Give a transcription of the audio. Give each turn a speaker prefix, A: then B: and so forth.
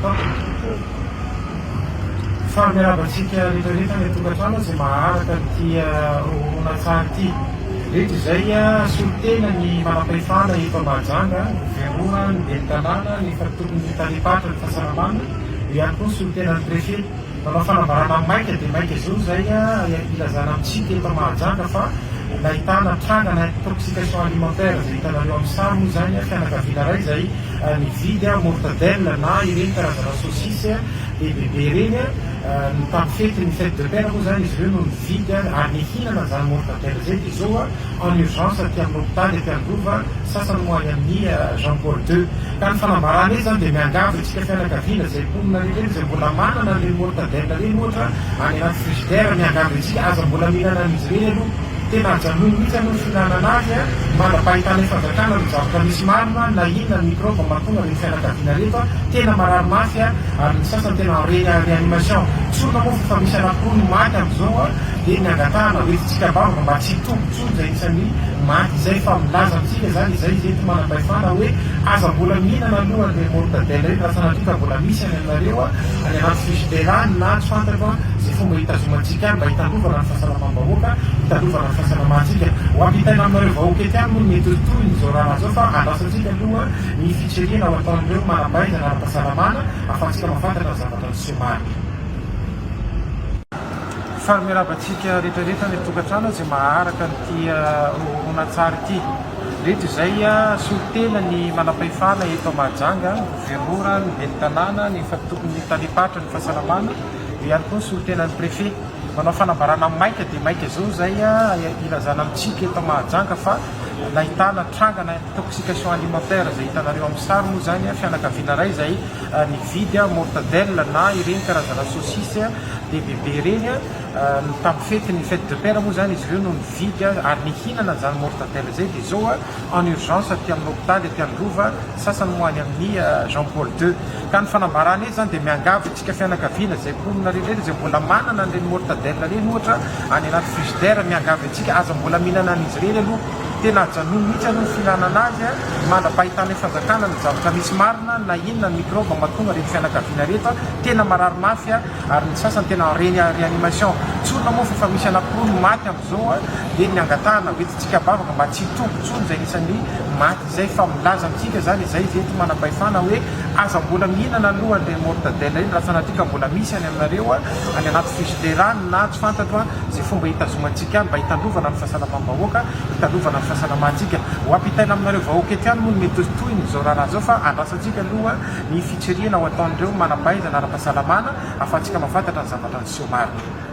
A: Faly miarahaba antsika rehetra rehetra any an-tokantrano izay maharaka an'ity horonantsary ity. Ireto izay solontena ny manam-pahefana eto Mahajanga, Goverora, ny ben'ny tanàna, ny tompony talem-paritra ny fahasalamana, eo ihany koa ny solontenan'ny préfet. Nanao fanambarana maika dia maika izao izay ilazana amintsika eto Mahajanga fa nahitana trangana intoxication alimentaire izay hitanareo amin'ny sary moa izany, fianakaviana iray izay nividy mortadelle na ireny karazana saucisse bebebe ireny ny tamin'ny fety ny fête de père moa izany izy ireo no nividy ary nihinana izany mortadelle izay dia izao en urgence aty amin'ny hopitaly aty Androva sasany moa any amin'ny Jean Paul ii ka ny fanambarana eto izany dia miangavy antsika fianakaviana izay mponina rehetra ireny izay mbola manana an'ireny mortadelle ireny ohatra any anaty frigidaire miangavy antsika aza mbola mihinana an'izy ireny aloha Tena ajanony mihitsy aloha ny fihinanana azy a, mandra-pahitanay fanjakana ny zavatra misy marina na inona ny microbe mahatonga ireto fianakaviana ireto a, tena marary mafy a, ary ny sasany tena en réanimation. Tsorina moa fa efa misy anakiroa no maty amin'izao a, dia ny angatahana ho entintsika am-bavaka mba tsy hitombo intsony izay isan'ny maty izay fa milaza amintsika izany izay izy eto manam-pahefana hoe aza mbola mihinana aloha an'ireny mortadelle ireny raha sanatria ka mbola misy any aminareo a, any anaty frigidaire any na tsy fantatro a, izay fomba hitazomantsika any mba hitandrovana ny fahasalamam-bahoaka, hitandrovana ny fahasalamantsika. Ho ampitaina aminareo vahoaka eto ihany moa ny mety ho tohin'izao raharaha izao fa andrasantsika aloha ny fitsirihana ho ataon'ireo manam-pahaizana ara-pahasalamana ahafahantsika mahafantatra ny zavatra niseho marina. Faly miarahaba antsika rehetra rehetra any an-tokantrano izay maharaka an'ity horonantsary ity. Ireto izay solontena ny manam-pahefana eto Mahajanga, ny governora, ny ben'ny tanàna, ny tompony talem-paritra ny fahasalamana, eo ihany koa ny solontenan'ny préfet. Manao fanambarana maika dia maika izao izay ilazana amintsika eto Mahajanga fa nahitana trangana intoxication alimentaire izay hitanareo amin'ny sary moa izany, fianakaviana iray izay nividy mortadelle na ireny karazana saucisse bebebe ireny ny tamin'ny fety ny fête de père moa izany izy ireo no nividy ary nihinana an'izany mortadelle izay dia izao en urgence aty amin'ny hopitaly aty Androva, sasany moa any amin'ny Jean Paul ii. Ka ny fanambarana eto izany dia miangavy antsika fianakaviana izay mponina rehetra rehetra izay mbola manana an'ireny mortadelle ireny ohatra any anaty frigidaire, miangavy antsika aza mbola mihinana an'izy ireny aloha, tena ajanony mihitsy aloha ny fihinanana azy mandra-pahitanay fanjakana ny zavatra misy marina na inona ny microbe mahatonga ireto fianakaviana ireto, tena marary mafy ary ny sasany tena en réanimation. Tsorina moa fa efa misy anakiroa no maty amin'izao dia ny angatahana ho entintsika am-bavaka mba tsy hitombo intsony izay anisan'ny maty izay fa milaza amintsika izany izay izy eto manam-pahefana hoe aza mbola mihinana aloha an'ireny mortadelle ireny raha sanatria ka mbola misy any aminareo any anaty frigidaire any na tsy fantatro izay fomba hitazomantsika any mba hitandrovana ny fahasalamam-bahoaka, hitandrovana ny fahasalamantsika. Ho ampitaina aminareo vahoaka eto ihany moa ny mety ho tohin'izao raharaha izao fa andrasantsika aloha ny fitsirihana ho ataon'ireo manam-pahaizana ara-pahasalamana ahafahantsika mahafantatra ny zavatra niseho marina.